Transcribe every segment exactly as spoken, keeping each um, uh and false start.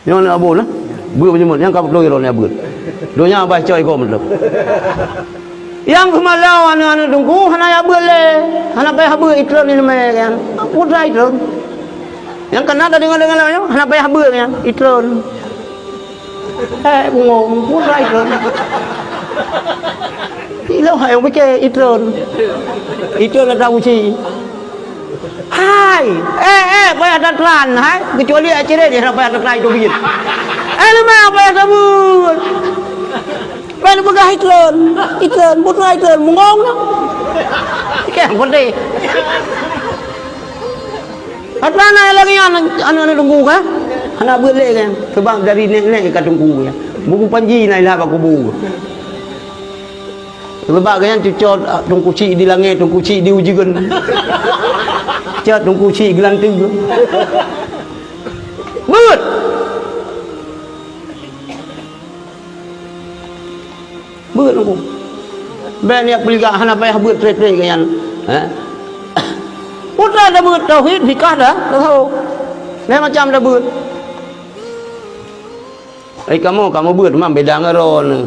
Nyoe aneuk Abu lah. Beuet meunyoe nyang ka beutôi droeneuh beuet. Donya bah coe igoe meuteuleuh. Nyang seumalao aneuk-aneuk teungku hana jak beuet lé. Hana payah beuet, itreun ileumèe nyan. Putra itreun. Nyang kana tadeungoe-deungoe lagèe nyoe, hana payah beuet nyan, itreun. Eh, bungong, putra itreun. Ilôn hai nyang pike, itreun. Itreun atra uci. Hai, eh, eh, payah tatran, hai. Kecuali acara dia hana payah tatran itu bingit. Eh, leumah payah sabut. Ban peugah itreun, itreun, putra itreun, bungong na. Keh, pedih. Atra na lagèe nyan aneuk-aneuk teungku kan? Hana beuet lé kan? Sebab dari nèk-nèk ka teungku kan? Buku panji na ilah bak kubu. Sebab kan cucot, ah, teungku cik di langèt, teungku cik di ujeuen. Cot teungku cik geulanteue. Beuet. Beuet teungku. Bèk neujak peuliga hana payah beuet trép-trép keu nyan. Heh. Peue atra tabeuet tauhid, fikah dah, tasawuf. Laén macam tabeuet. Ai kamoe, kamoe beuet memang beda ngon droeneuh.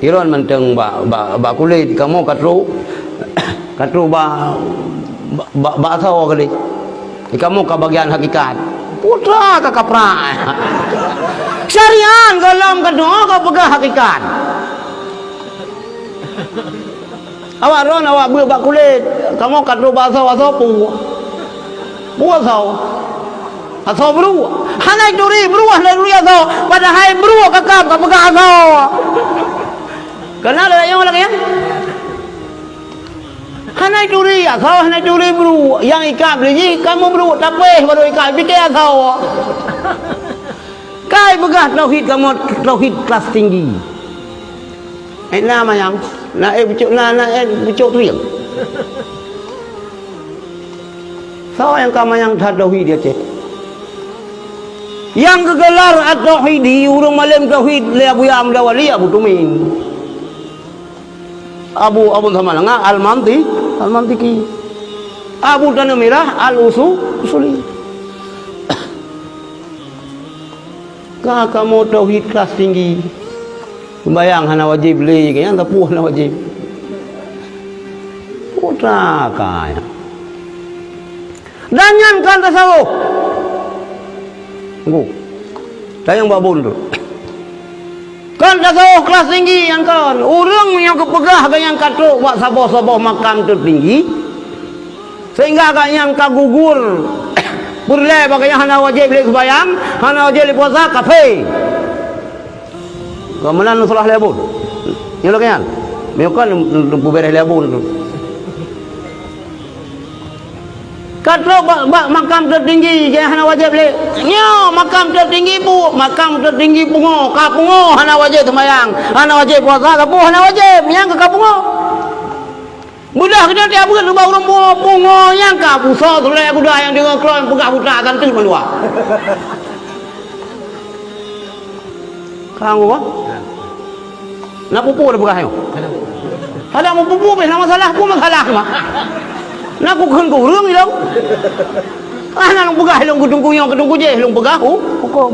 Droeneuh mantong bak, bak, bak kulét, kamoe ka trok, ka trok bak, bak, bak, bak asoe kali. Di kamoe ka bagian hakikat. Peue atra ka kaprak. Syariat gohlom keunoe ka peugah hakikat. Awak droeneuh awak beuet bak kulét. Kamoe ka trok bak asoe, asoe peue? Peue asoe? Asoe bruek. Hana ituri bruek, hana ituri asoe. Padahai bruek ka kab ka peugah asoe. Kana lagèe nyoe lagèe nyan? Hana ituri asoe, hana ituri bruek. Nyang ikab lé jih kamoe bruek, tapéh baru ikab, pike asoe. Kai peugah tauhid kamoe tauhid kelas tinggi. Eh, na manyang, na eh pucuk, na, na eh pucuk trieng. Soe nyang ka manyang that tauhid di Aceh? Nyang geugelar At-Tauhidi, ureueng malém tauhid lé Abuya Muda Wali Abu Tumin. Abu, Abu Samalanga Al-Manti, Al-Mantiki. Abu Taneuh Mirah Al-Usu-, Usuli. Ka kamoe tauhid kelas tinggi. Seumbahyang hana wajéb lé, nyang sapeue hana wajéb. Peue atra ka nyan. Dan nyan kon tasawuf. Ngu. Tanyong bak bun tu. Kon tasawuf kelas tinggi nyan kon. Ureueng nyang geupeugah gobnyan ka trok bak saboh-saboh makam teutinggi, sehingga gobnyan ka gugur peureulèe bak gobnyan hana wajéb lé seumbahyang, hana wajéb lé puasa, kafé. Ka meunan neuseulaih lé abon. Nyoe lagèe nyan. Meunyoe kon, neupeubeuréh lé abon tu. Ka trok bak, bak makam teutinggi, jadi hana wajéb lé. Nyoe makam teutinggi bu-, makam teutinggi pungo, ka pungo hana wajéb seumbahyang, hana wajéb puasa, sapeue hana wajéb, nyang ka pungo. Beudah keunoe tiap beuet bak ureueng pungo, pungo nyang ka busoe sulek guda nyang deungoe keulôn peugah buta akan teuh meuluwa. Ka ngua? Na peue-peue na peugah nyoe? Hana peue-peue pih na masalah, peue masalah mah? Na kukheun keu ureueng ilông. Ah, na lôn peugah ilông keu teungku nyoe, keu teungku jéh lôn peugah hu-, hukôm.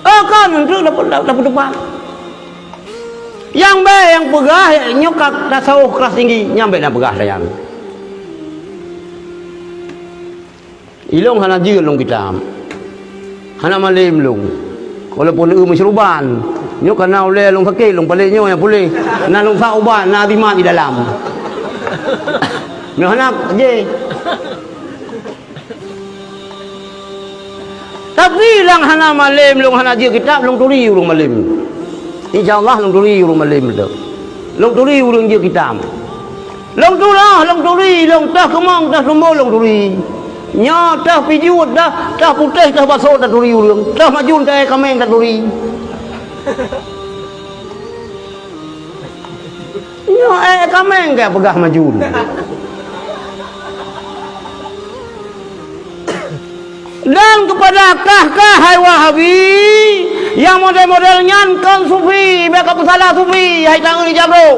Oh, kon, treuk dapeutupat. Nyang bèk nyang peugah nyoe ka tasawuf kelas tinggi, nyang bèk na peugah lagèe nyan. Ilông hana jeuet lông kitab. Hana malém lông. Walaupun eu meusyeuruban. Nyoe kana ulèe lông sakét, lông paleng nyoe nyang puléh. Na lông sa ubat, na azimat di dalam. Nyoe hana jih. Tapi nyang hana malém, lông hana jeuet kitab, lông turi ureueng malém. Insya Allah lông turi ureueng malém tu. Lông turi ureueng jeuet kitab. Lông turoh, lông turi, lông teuh keumong, teuh sumbo, lông turi. Nyoe teuh pijuet, teuh, teuh putéh, teuh baso, teuh turi ureueng. Teuh majun, teuh kaméng, teuh turi. Nyoe, eh, kaméng ka peugah majun. Dan kepada kah-kah hai Wahabi, nyang model-model nyan kon sufi, bèk kapeusalah sufi, hai tangieng di jaroe.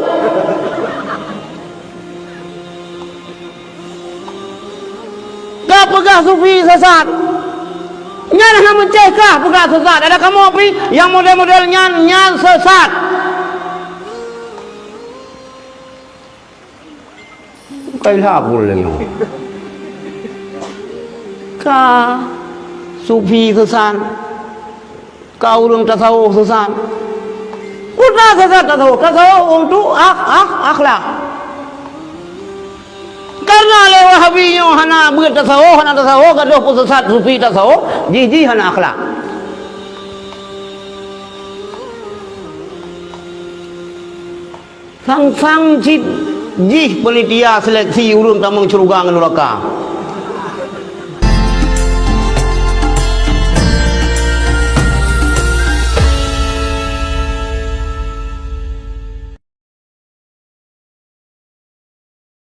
Kapeugah sufi sesat. Nyan hana meucéh kah peugah sesat. Ada kamoe pih nyang model-model nyan, nyan sesat. Bukai lha pun lé nyoe. Ka sufi sesat, ka ureuëng tasawuf sesat. Peue sesat tasawuf? Tasawuf untuk ak-, ak-, akhlak. Karena lé Wahabi nyoe hana beuet tasawuf, hana tasawuf, gadôh peusesat sufi tasawuf, jih-jih hana akhlak. Sang-sang cit jih panitia seleksi ureuëng tamong syeuruga ngon nuraka.